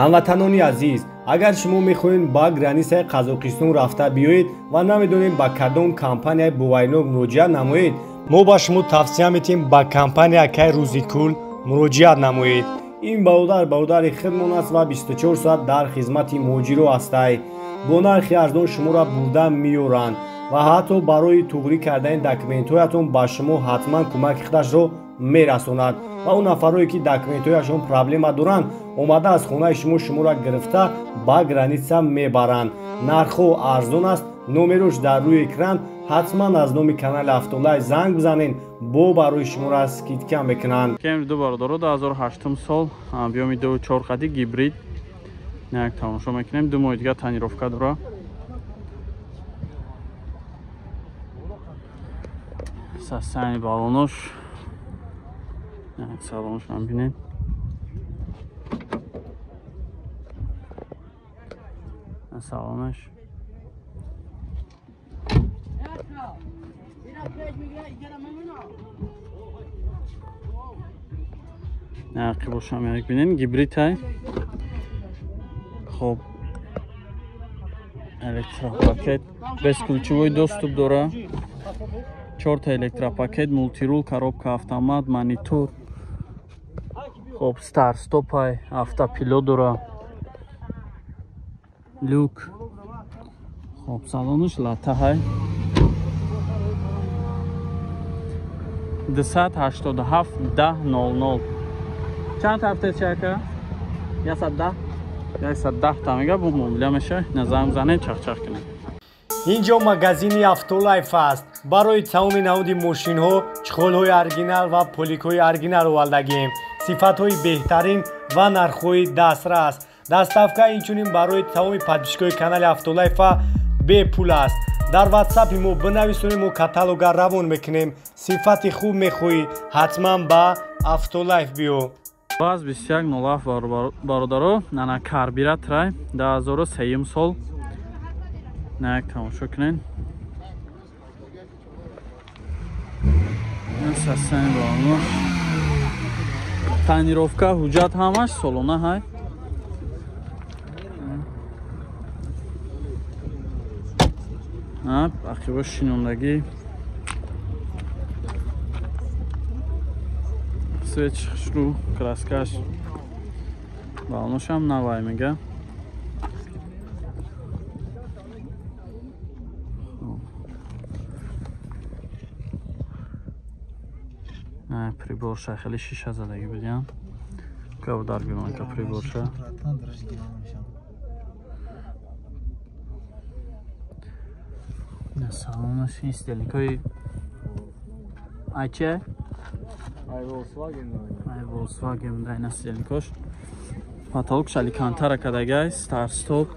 Ҳамватанони азиз, агар шумо мехоҳед ба границаи Қазоқистон рафта биёед ва намедонед ба кадом компанияи боваринок муроҷиат намоед, мо ба шумо тавсия метиҳем ба компания Акай Рӯзикул муроҷиат намоед. Ин бародар бародари худмон аст ва 24 соат дар хизмати муҳоҷиро ҳастай. Бо нархи арзон шуморо бурда меоранд ва ҳатто барои туғрӣ кардани документҳоятон ба шумо ҳатман кӯмаки худашро мерасонад ва он нафарое ки документҳояшон проблема доранд, омада аз хонаи шумо шуморо гирифта ба граница мебаранд. Нархҳо арзон аст, номерош дар рӯи экран. Ҳатман аз номи канали Автолайф занг бизанед, бо барои шуморо скидка мекунанд. Кемри ду бародаро 2008 сол биёми 24 қади гибрид як тамошо мекунем. Ду моҳи дигар тонировка дора. Состояние баллонош як салоншам бинед. Салонаш ақибошам як бинед, гибрид ҳай. Хоб, электропакет, бесключевой доступ дора, чорта электропакет, мултирул, коробка автомат, монитор. Хоб, старт стоп ҳай, автопилот дора, люк. Хоб, салонаш лата ҳай. 287 10 00. Чанд ҳафта чака? 110. 110 та мега бо муомила меша. Назарам занед, чахчах кунед. Инҷо магазини Автолайф аст. Барои тамоми намуди мошинҳо чехолҳои оригинал ва поликҳои оригинал овардагем. Сифатҳои беҳтарин ва нархҳои дастрас. Доставка инчунин барои тамоми подписчикои канали Автолайфа бепул аст. Дар ватсапи мо бинависонед, мо каталога равон мекунем. Сифати хуб мехоҳӣ, ҳатман ба Автолайф биё. Баз 2107 бародаро, нана карбюраторай 2003 сол. На як тамошо кунед. Тонировка, ҳуҷҷат ҳамаш солона ҳай. Ақибо шинондагӣ, свеч хушрӯ, краскаш, балоношам навай мега. Приборша хеле шиша задагӣ будиям. Кабудар гирмака приборша. Салонаш ин стелникҳои ай че? Ай Volkswagen. Ай Volkswagen да ина стелникҳош. Потолок алькантара кадагай, старт стоп.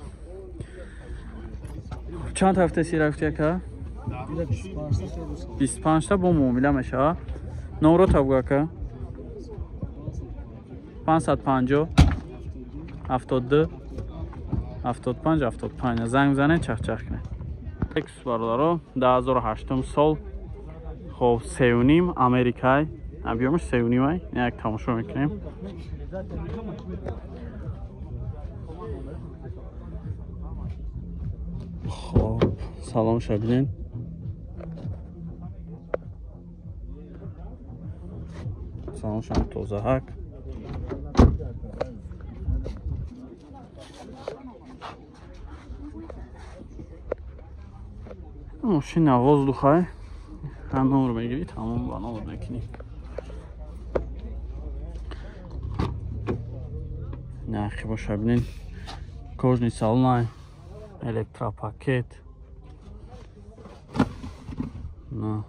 Чанд ҳафта си рафти ака? 25 та бо муомила мешава. Номро табгу ака? 550 72 75 75. Занг бизанед, чахчах кунед. Лексус бародаро 2008 сол. Хоб, 3.5 Америкай. Биёмаш 3.5 ай. Як тамошо мекунем. Хоб, салом шабинед. Салоншам тозаҳак. Мошина воздухай. Ҳам номер мегирӣ, тамом ба номер мекунӣ. Нархи боша бинед. Кожный салон, электропакет. На.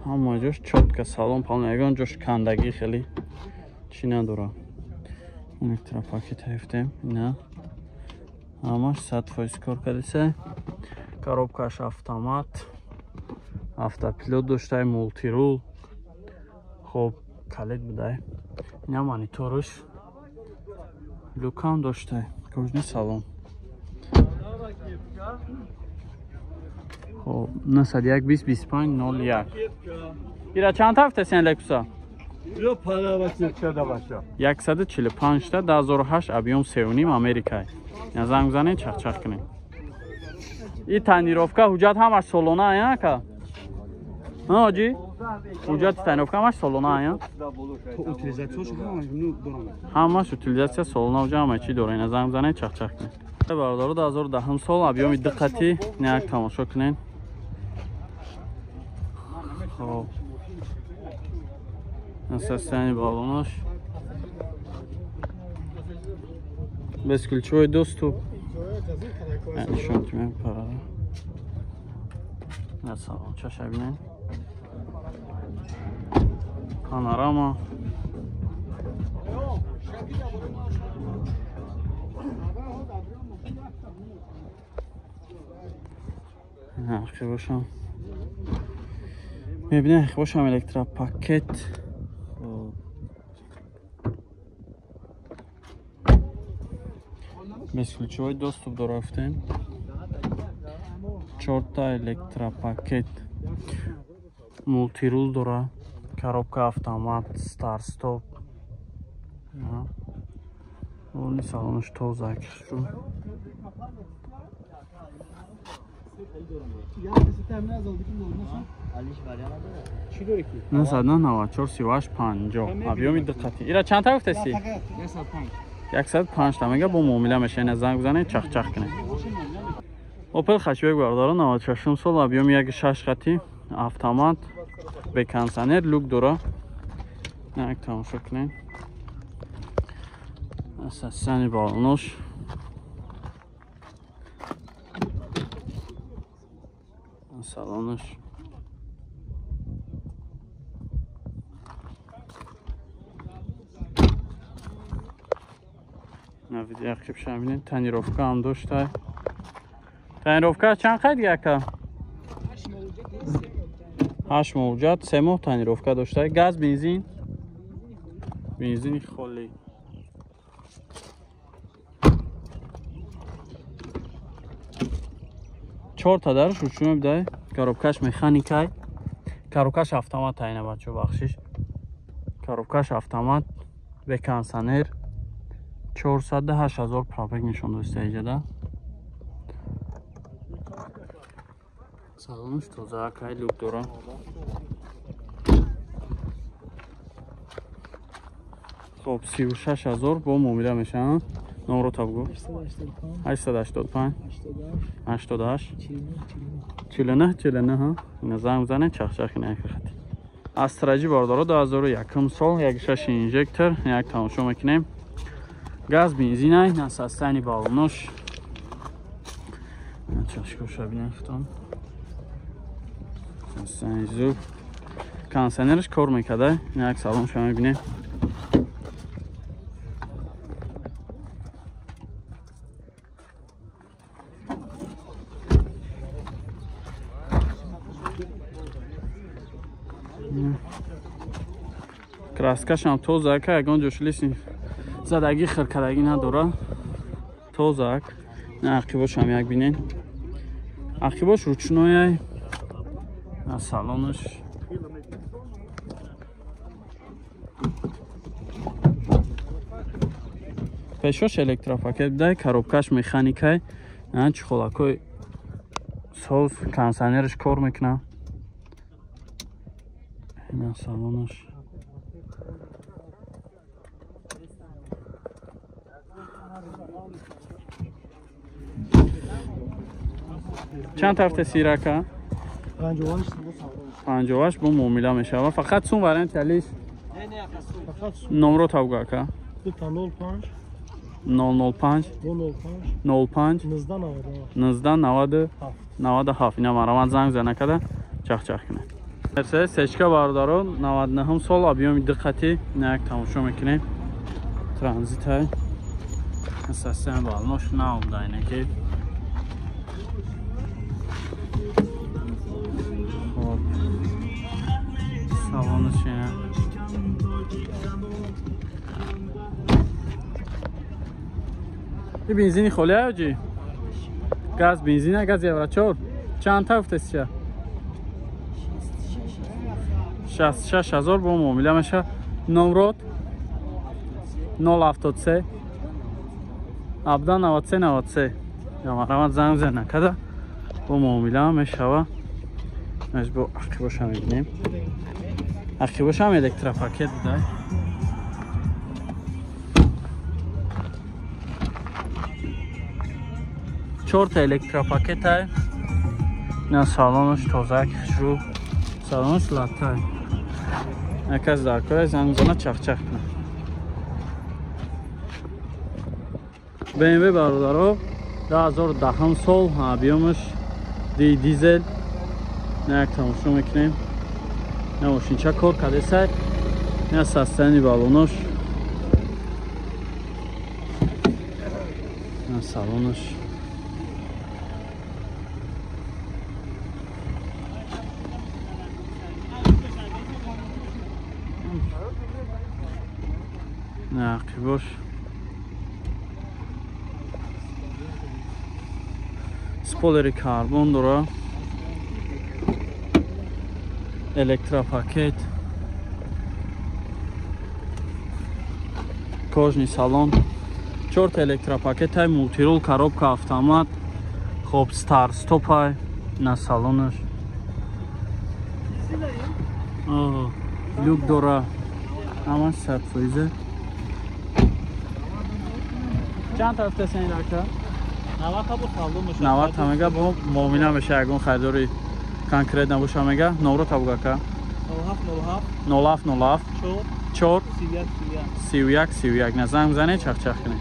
Ҳама ҷош чётко салон палон, ягон ҷош кандагӣ хеле чӣ надора. Электропакет ҳафтем, ина ҳамаш 100% кор кардиса. Коробкаш автомат, автопилот доштай, мултирул. Хоб, калид будай. Ина мониторш, люкам доштай, кожный салон. Хоб 901 20 25 01. Ира чанд ҳафтасен Лексуса? 145 та 2008 объем 3.5 Америкай. Я занг занед чах-чах кунед. И тонировка ҳуҷҷат ҳамаш солона ая ака? Ҳа ҳоҷӣ? Ҳуҷҷати тонировка ҳамаш солона ая? Ҳамаш утилизатсия солона уҷа ҳама чӣ дора. Ина занг занед чах-чах кунед. Бародаро 2010 сол объеми диққати як тамошо кунед. Хоб. Состояние баллонаш. Бесключевой доступ. Нишон тимем парада. На салон чаша бинем. Панорама. Ахи бошам. Мебинем бошам электропакет. Бесключевой доступ дорафтем. 4 электропакет. Мултирул дора. Коробка автомат, старт стоп. Они салонаш тоза шу. 994 38 50. Объеми диққати. Ира чанд та гуфтаси? 105 та мега бо муомила меша. Ина занг бизанед чах-чах кунед. Opel хашбек бародаро 96 сол объеми 1.6 хати автомат бе кондиционер люк дора. Як тамошо кунед. Асасани балонош. Салонаш. Навиди ақиб бинед, тонировка ҳам дошта. Тонировка чанд қайд ака? 8 моҳ ҳуҷҷат, 3 моҳ тонировка дошта. Газ, бензин? Бензини холӣ. Чорта дарш ручной бидай. Коробкаш механикай. Коробкаш автомат айна бачо бахшиш. Коробкаш автомат бе кондиционер. 408 000 пробег нишон доста иҷада. Салонаш тоза акай люк дора. Хоб 36 000 бо муомила мешаванд. Номро табгу. 885 88 49 49 ҳа. Ина занг бизанед чах-чах ина як хати. Астраҷи бародаро 2001 сол 1.6 инжектор як тамошо мекунем. Газ бензинай на состоянии баллонош. Чашкоша бинем хутон. Состояние зуб. Кондиционерш кор мекарда. Як салонша мебинем. Краскашам тоза ака, ягон ҷош лисин задагӣ хиркадагӣ надора. Тоза ак. На ақибошам як бинен. Ақибош ручнояй. На салонаш. Пешош электропакет бидай, коробкаш механикай. На чхолакой соз, кондиционерш кор мекунад. На салонаш. Чанд ҳафта сирака? 58 бо муомила мешава. Фақат сум вариант алис? Номро тавга ака? 05 005 05 19 97. Ина марамат занг зана када чах-чах кунед. Мерседес сечка бародаро 99 сол объеми диққати як тамошо мекунем. Транзитай. Асасан балнош наомда ина ки. Хоб. Салонаш ина. И бензини холӣ ҳоҷӣ? Газ бензина, газ евро 4. Чанд та гуфтесича? 66 000 бо муомила меша. Номрод 073 17 93 93. Марҳамат, занг бизан накада бо муомила мешава. Наш бо ақибоша мебинем. Ақибошам электропакет будай. Чорта электропакетай. На салонаш тозак, хушрӯ. Салонаш латтай. Яказ дар кора занг бизана, чахчах кунад. BMW бародаро, 2010 сол, объёмаш дизель. На як тамошо мекунем. На мошинча кор кардесай. На состояние баллонош. На салонаш. На ақибош. Спойлери карбон дора. Электропакет. Кожаный салон. Чорта электропакет ай, мультирул, коробка автомат. Хоб, старт стоп ай на салонаш. Люк дора. Ҳамаш 100%. Чанд та гуфтесен ака? 90 та мега, бо муомила меша, ягон харидори конкрет набоша мега. Номро та буга ака. 07 07 4 31 31. На занг бизанед, чахчах кунед.